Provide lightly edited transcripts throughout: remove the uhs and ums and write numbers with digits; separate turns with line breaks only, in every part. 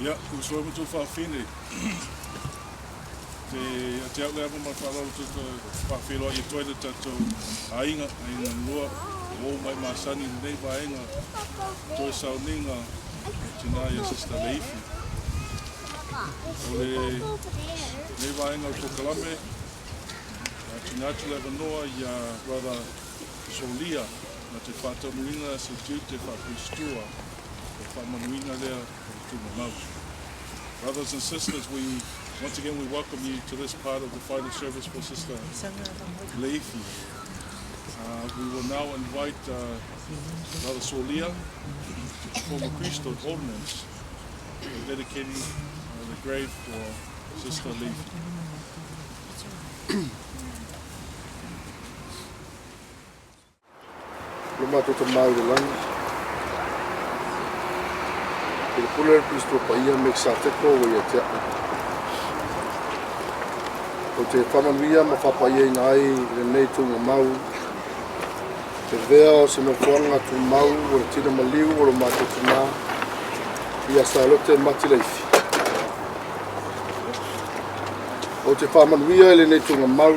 Ia, uso e ma tou faafine, te ia te au le ava ma le faaaloalo tou te faafeiloai atu ai le tatou aiga, aiga lua, uou mai masani i lenei vaega toe sauniga o tina ia Sister Leifi. O le nei vaega o le polokalame, a tuuina atu le avanoa ia Brother Solia na te faataunuina se tiute faa-Kuristua o faamanuina lea o le tuugamau. Brothers and sisters, we once again we welcome you to this part of the final service for Sister Leifi. We will now invite Brother Solia to perform a priesthood ordinance dedicating the grave for Sister Leifi.
Lo matou Tama i le Lagi, i le pule a le Kristo Paia Mekisateko ua ia te a'u, ou te faamanuia ma faapaiaina ai lenei tuugamau, e avea o se nofoaga tumau o le tino maliu o lo matou tina ia Salote Mati Leifi. Ou te faamanuia i lenei tuugamau,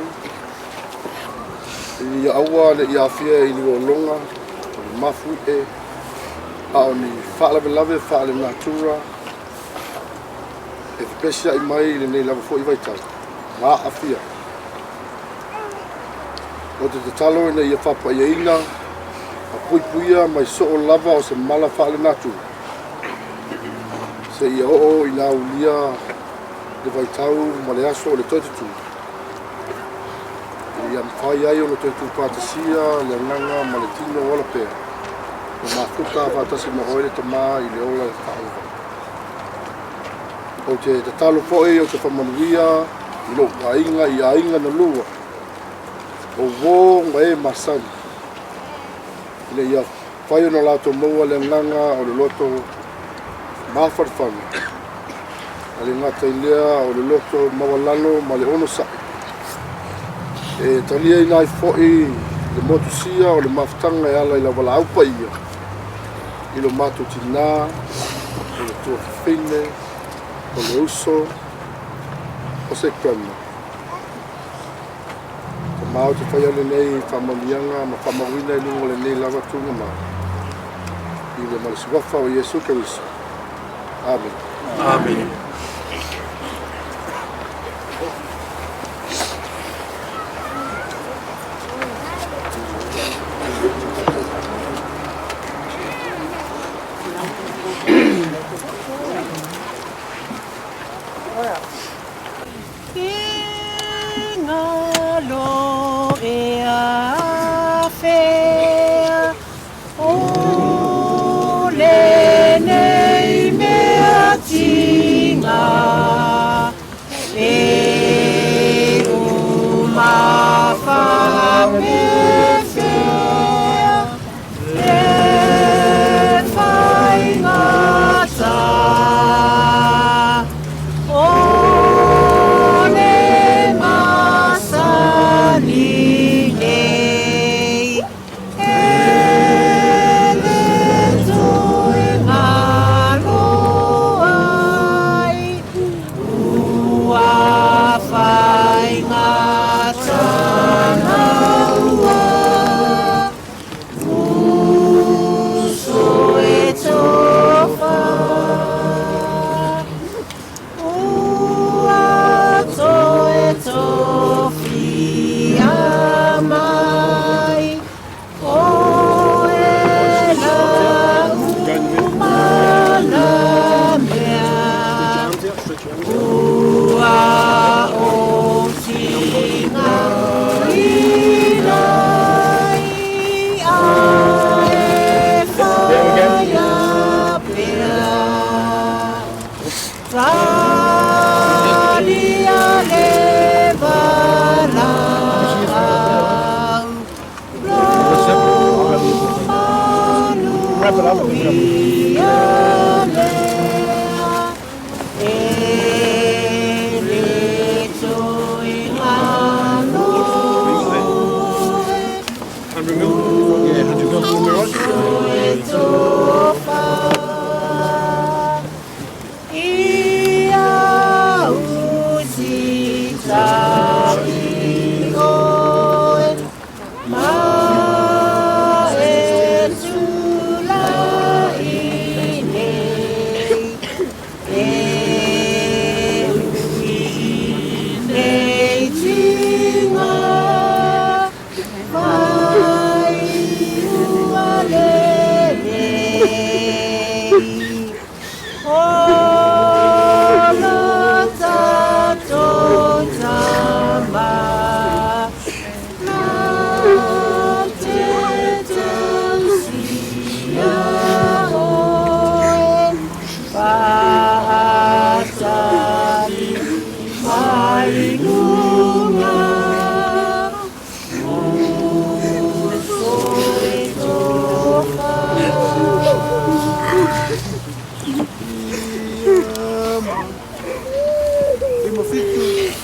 Ia aua ne i aafia i ni lologa, o ni mafuie, a o ni faalavelave faalenatura e fepesia'i mai i lenei lava foi vaitau ma aafia. Ou te tatalo ina ia faapaiaina ma puipuia mai soo lava o se mala faalenatura, seia oo ina aulia le vaitau ma le aso o le toe tutū. Ia mafai ai ona toe tuufaatasia le agaga ma le tino ola pea, e mafuta faatasi ma oe le Tama i le ola e faavavau. Ou te tatalo foi ou te faamanuia i lou aiga i aiga na lua, o uō ma e masani, ina ia Fai ona latou maua le agaga o le loto mafanafana, a le gata i lea o le loto maualalo ma le onosai, e taliaina ai foi le motusia o le mafutaga e ala i lau valaau paia i lo matou tinā, o le tuafafine, o le uso, o se grandma. Tama ou te faia lenei faamanuiaga ma faamauina i luga o lenei lava tuugamau. I le ma le suafa o Iesu Keriso. Amene.
Amene.
57.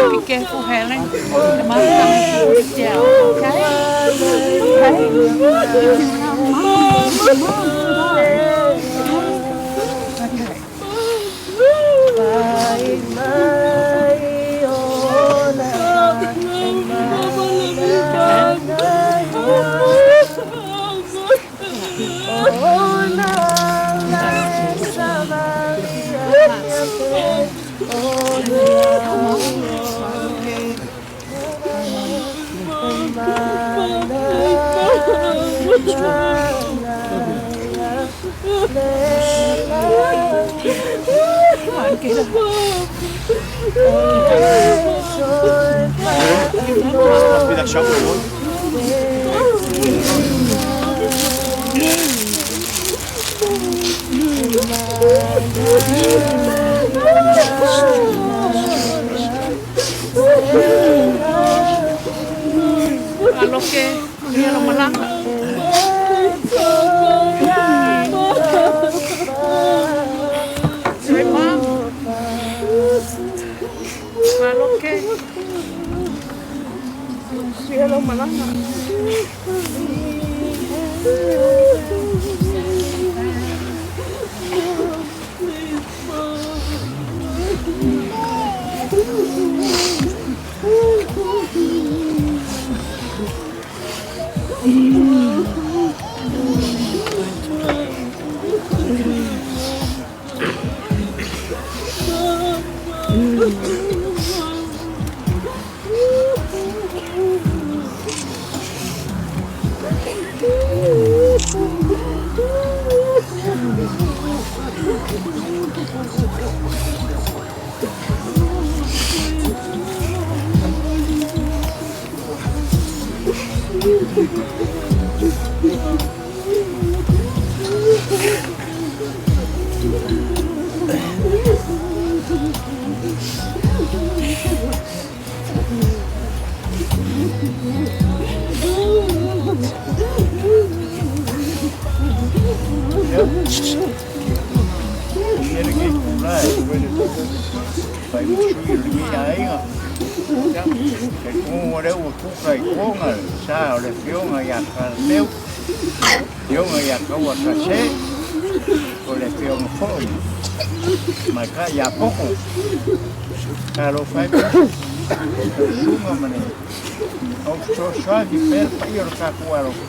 Be careful, Helen. The mum's coming to put it down, okay? Okay? Mum, mum, Okay. Come on, get up.
Must be that shovel one.
Aloke, manuia lau malaga. Say, Mom. Aloke. Manuia lau malaga.
Ia le keiki la e koe le fai masui o lenei aiga. Talitonu o lea ua tuka i Toga le sa o le Afioga ia Kalaleu, Afioga ia Tauatasē, o le Afioga foi Tamaitai ia Poko. Talofa e lau susuga ma le au fesoasoani pea le paia o le tatou alofa.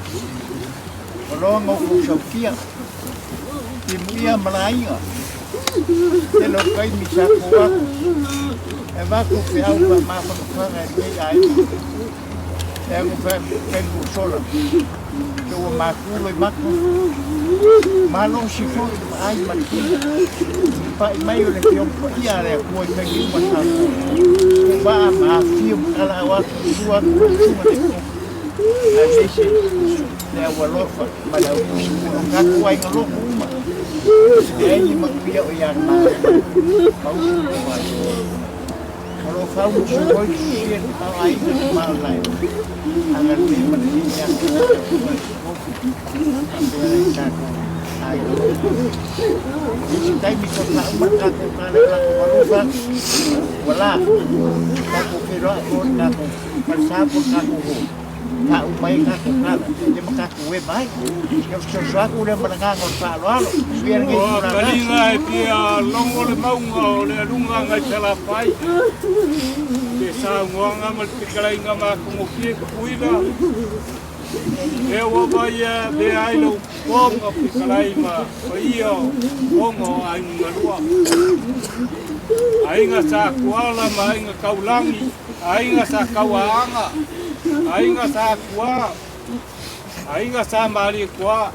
O loa ma outou sautia, timuia ma laaiga, tele o taimi sa tou atu, e avatu feau faamafanafana i lenei aiga. E alu taimi ua sola, se ua matu loimata, malosi foi le vaai ma le tino, i pai mai o le Afioga Paia a le Atua i taimi uma sa tou vaa ma afifio ma talaau atu i tua atu lau susuga Taitoko, aemaise le au alofa ma le au tusimua o tatou aiga loto uma, leai ni manuia o ia ma usu ma vai. O lo o fau ma sui tusia le tamaoaiga le tamaolai, agalelei ma lenei atu i le Atua i faapea ai tatou aiga. Isi taimi faatoa uma le tatou tala i le latou alofa, ua la, tatou feiloai po o le tatou falesa po o le tatou hall, faauma ai tatou tala, ia ma tatou ema ai. Ia fesoasoani atu lea ma le agaga o le faaaloalo. Manuia lenei
Ua
itula aso.
kaliga e fia logo le mauga o le aluga nai Salafai. Le saunoaga ma le fetalaiga matagofie Tupuila. Lea ua vai e avea ai lau fofoga fetalai ma paia o fofoga o Aiga na Lua. Aiga Sa Tuala ma Aiga Taulagi, Aiga Sa Tauaaga, Aiga Sa Tua, Aiga Sa Malietoa.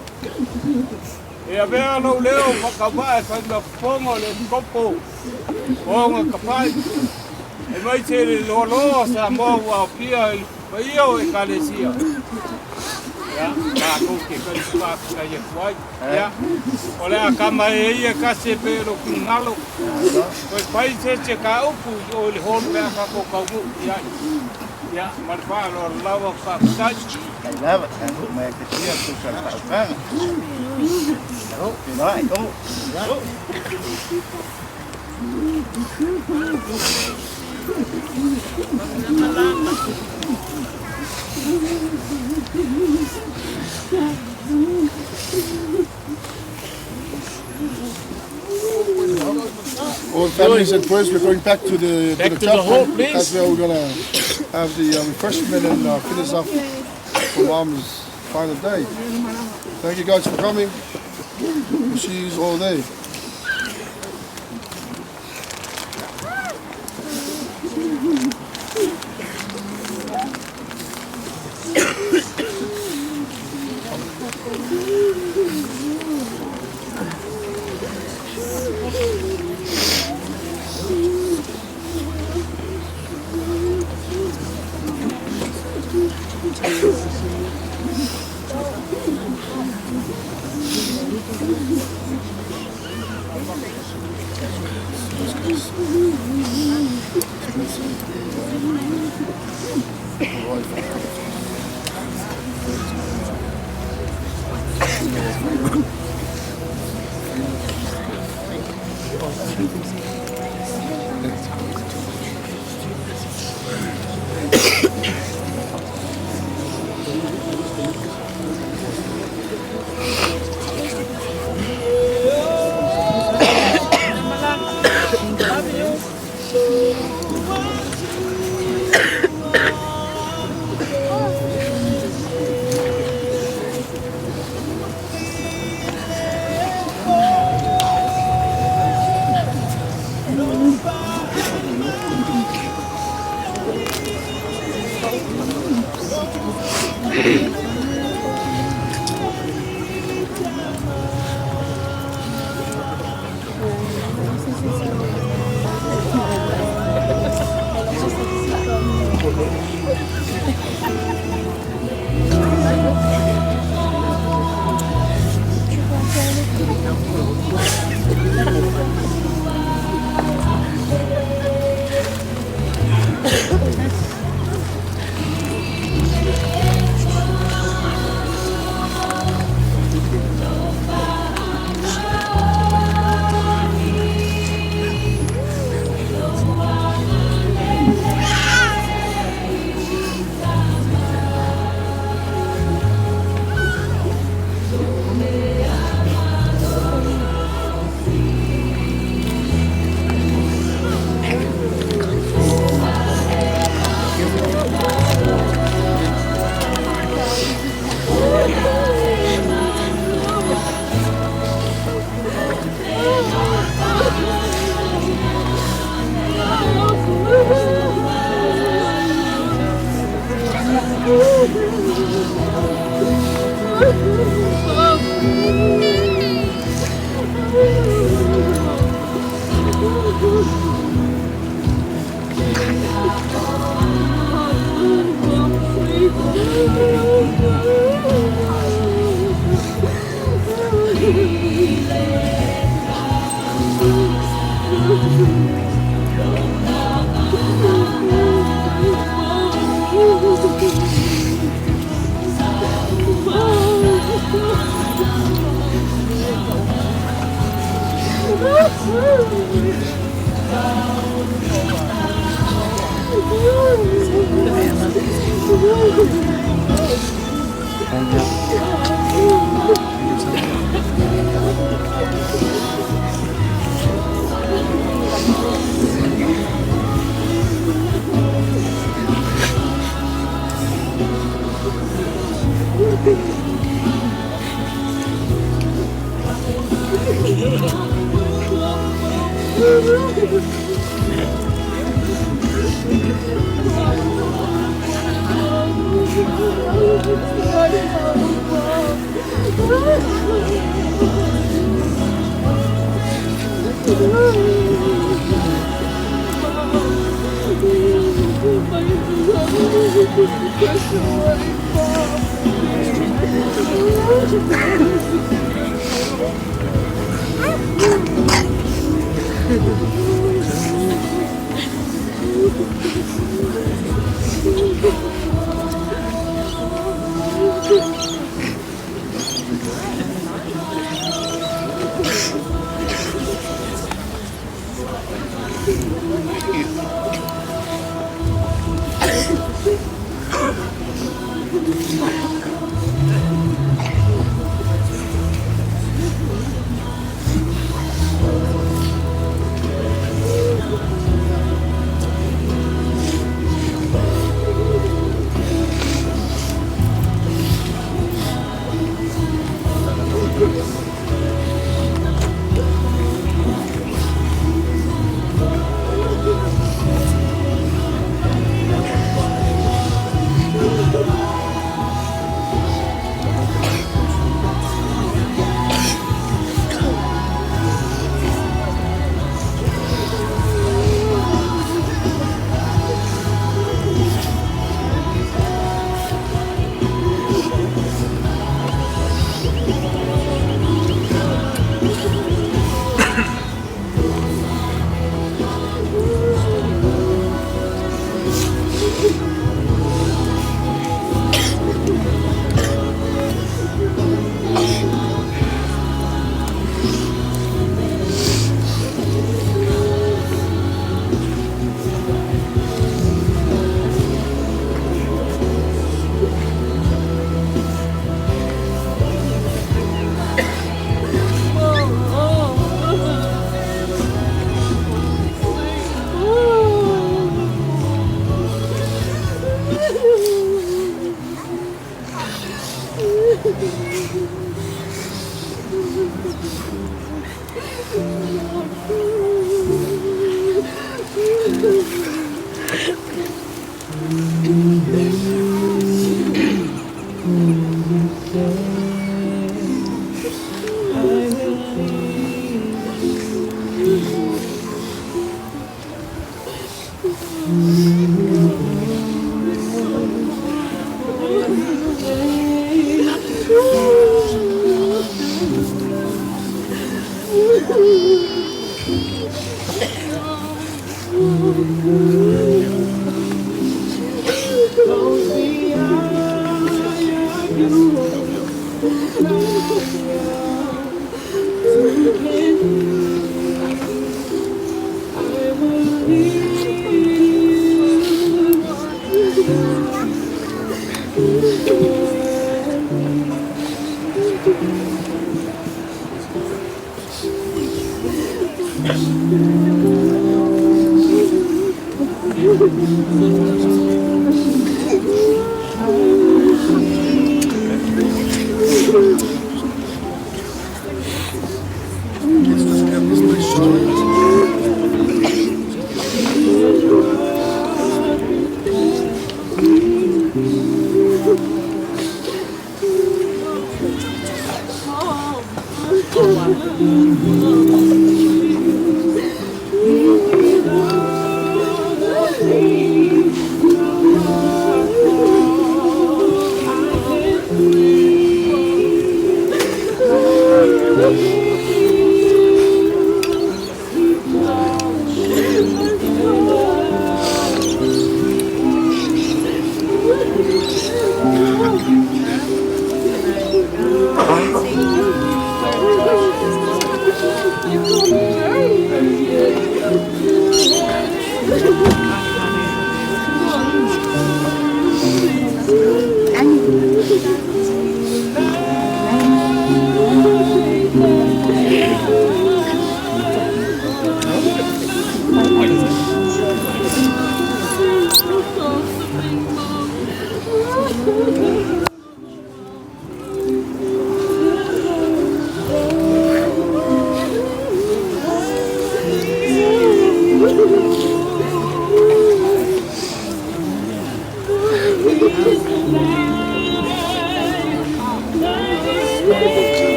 E avea lou leo faatauvaa e fai ma fofoga o le Epikopo o Augatafa'i, aemaise le loaloa o Samoa ua aofia i le paia o Ekalesia. Ia, tatou te tali faafetai atu ai. Ia, o le a kama e ia e tasi e pei o lou finagalo. Toe fai se isi mataupu i o i le hall pe a tatou taunuu i ai. Ia, ma le faaaloalo lava, faafetai.
Faafetai lava, tatou mai te tia tusa le faautaga. Malo, feiloai, o.
All families and friends, we're going back to the
Back
to the
to the hall,
chapel.
please.
That's where we're gonna have the refreshment and finish off for Mom's final day. Thank you guys for coming. We'll see you all day.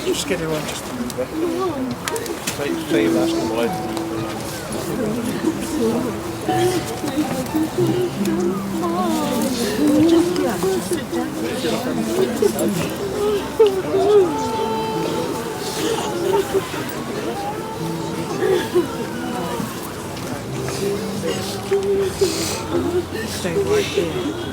Just get everyone just to move back. Say, say your last one.
Stay right there.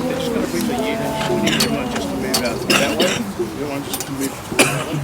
They're just going to bring the unit. We need everyone just to move out that way. Everyone just to move that way.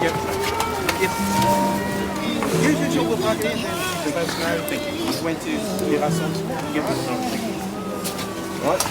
Yep. Yep. You do your work in then let us know when to get us on. Get us on. Right.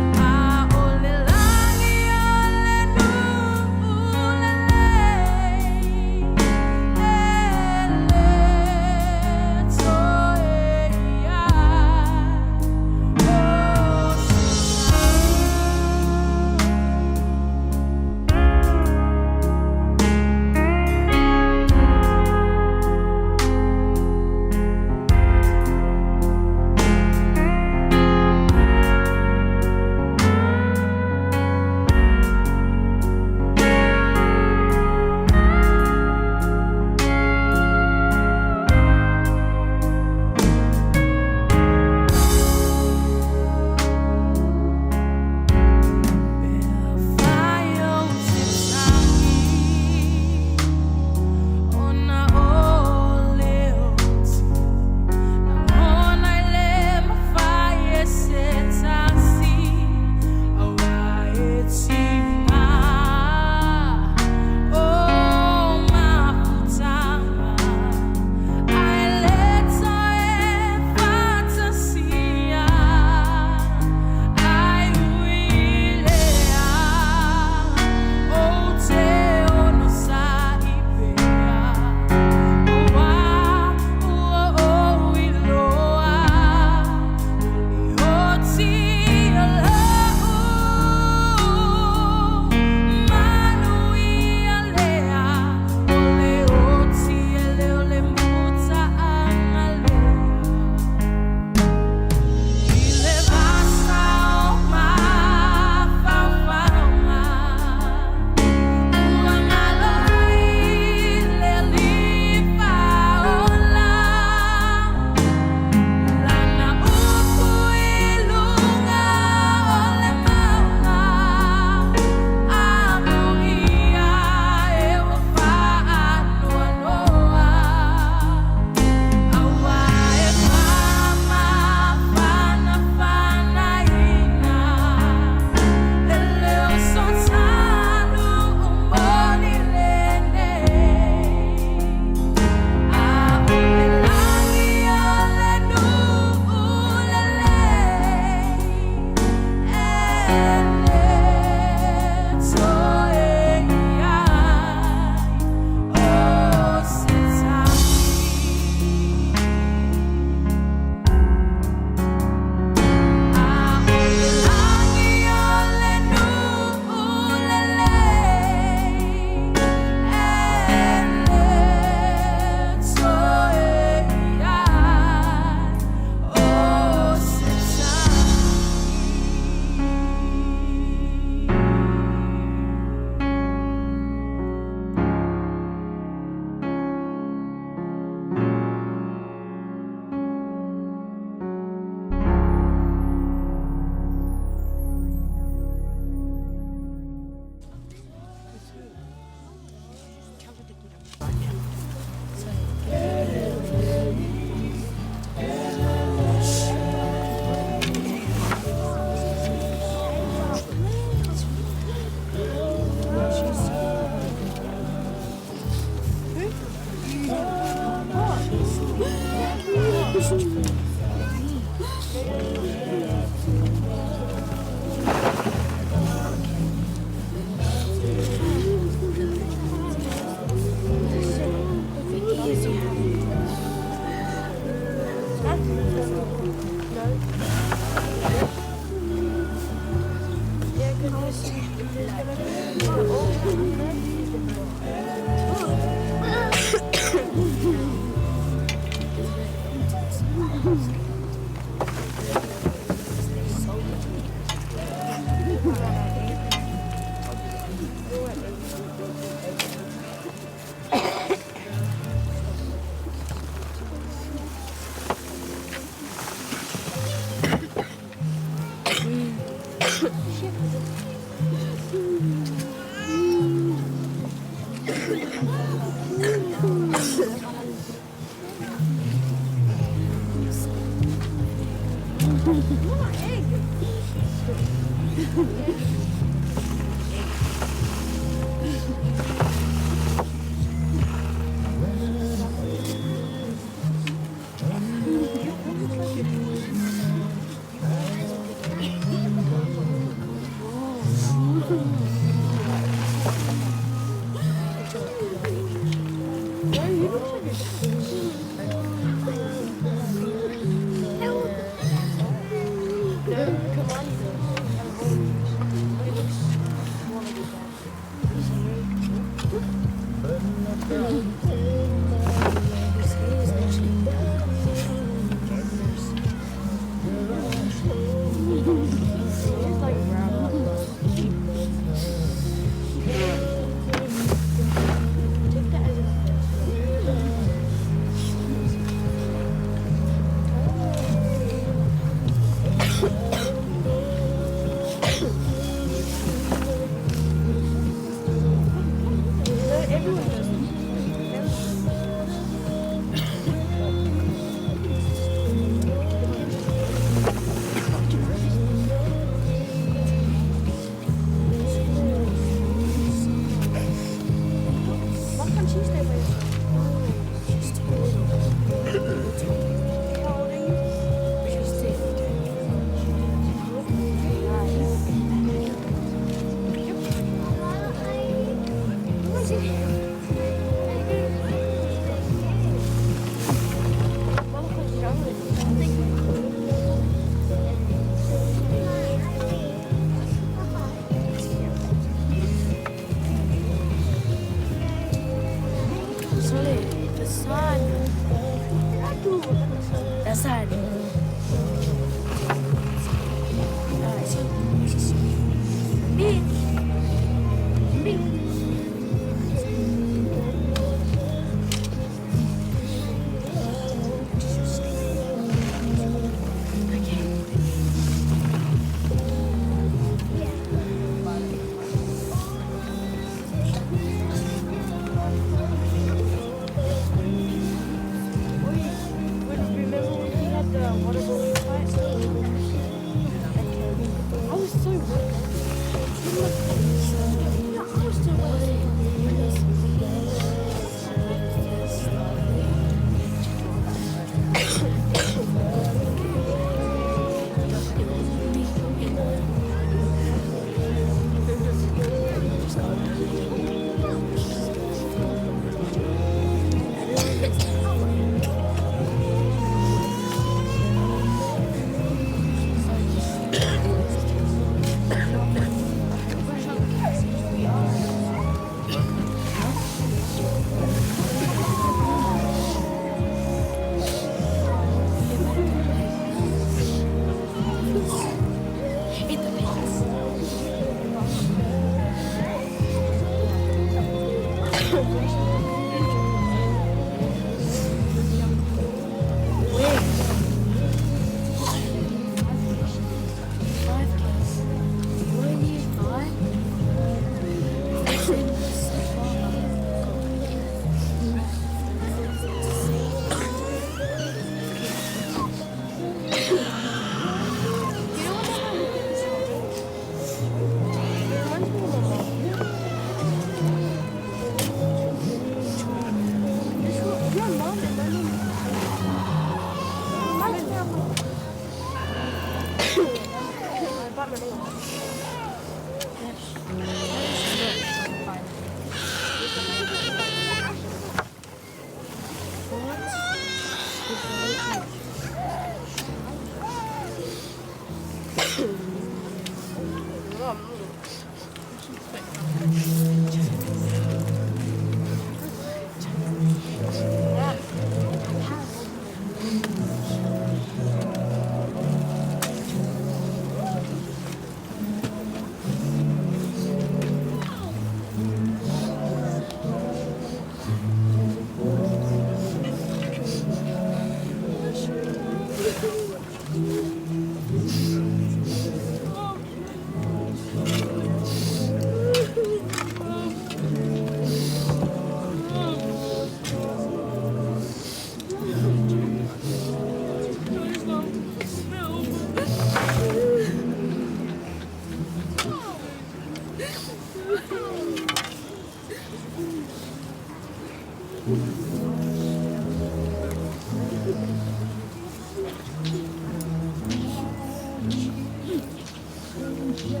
Thank you.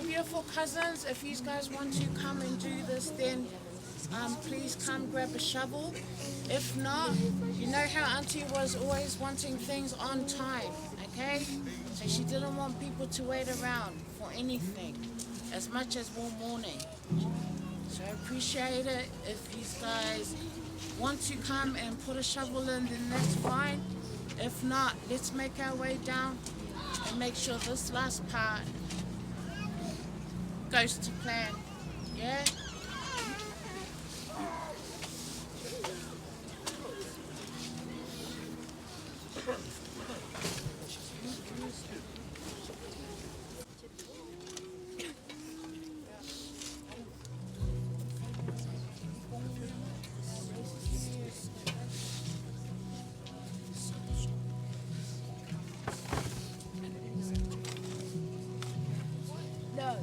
my beautiful cousins, if you guys want to come and do this, then um, please come grab a shovel. If not, you know how Auntie was always wanting things on time, okay? So she didn't want people to wait around for anything, as much as one morning. So I appreciate it if you guys want to come and put a shovel in, then that's fine. If not, let's make our way down and make sure this last part goes to plan. Yeah? No.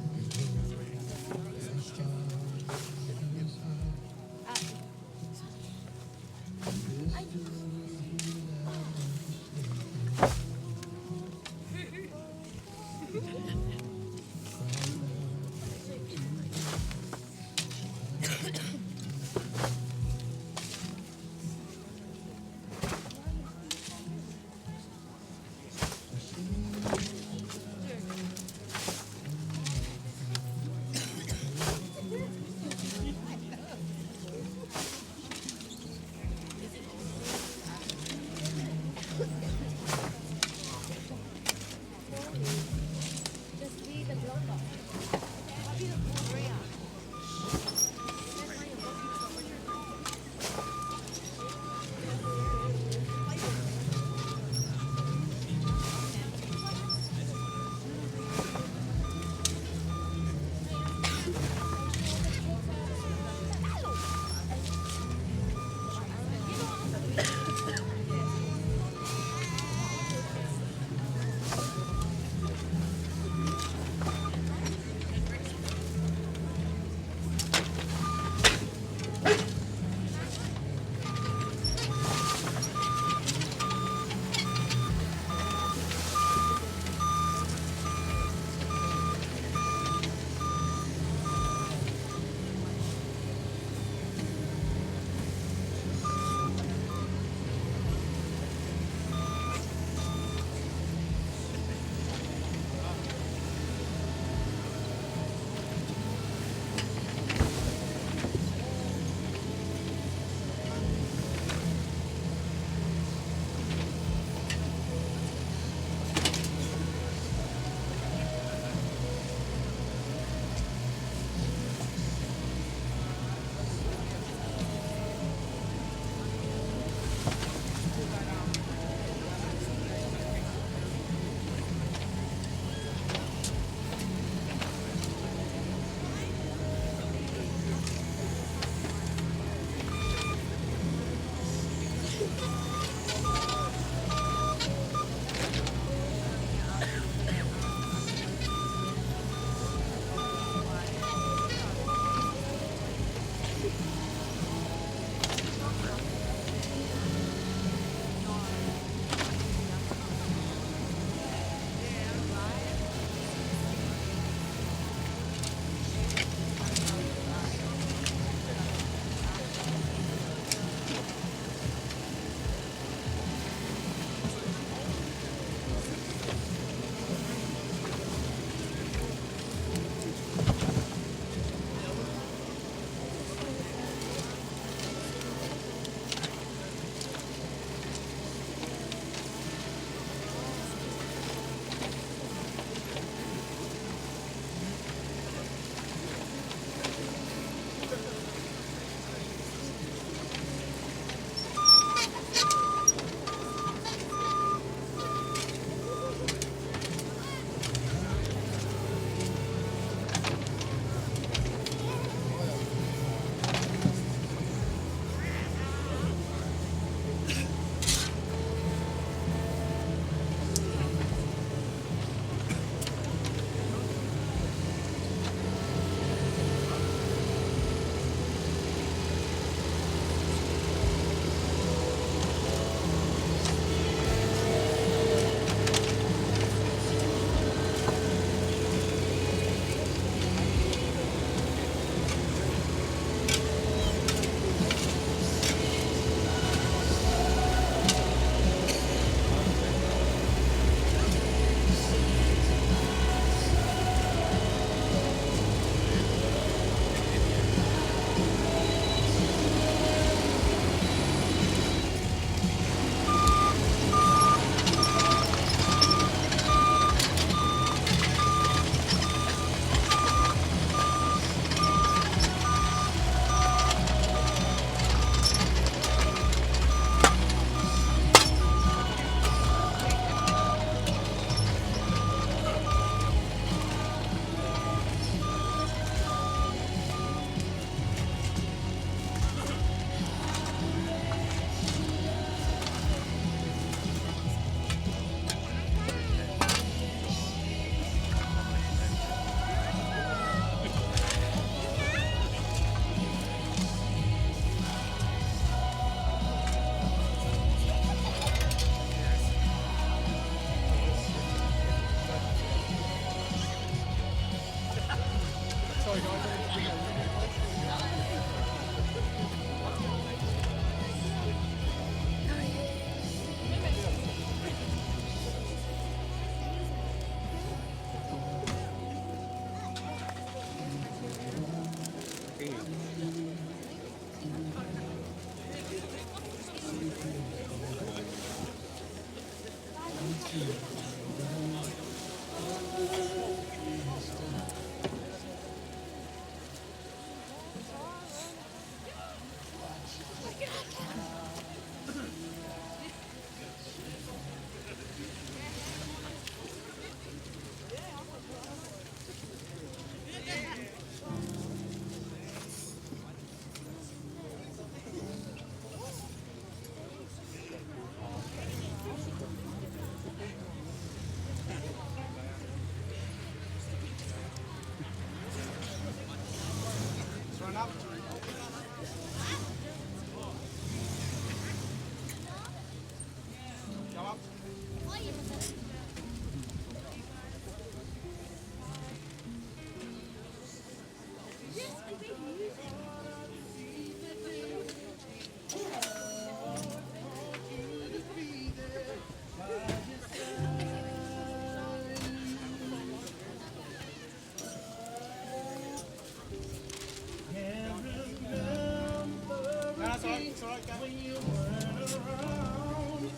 alright, go.
When you weren't around,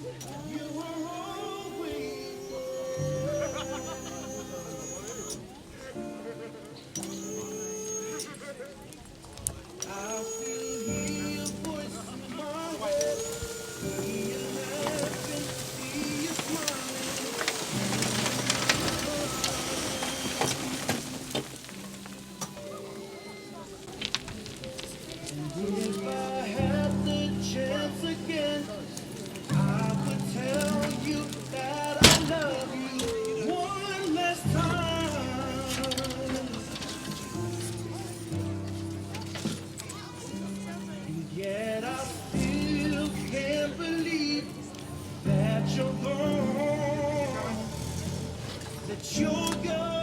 you were always there. I still hear your voice in my head. See you laughing, see you smiling. And if I had the chance again, I would tell you that I love you one last time. And yet I still can't believe that you're gone, that you're gone.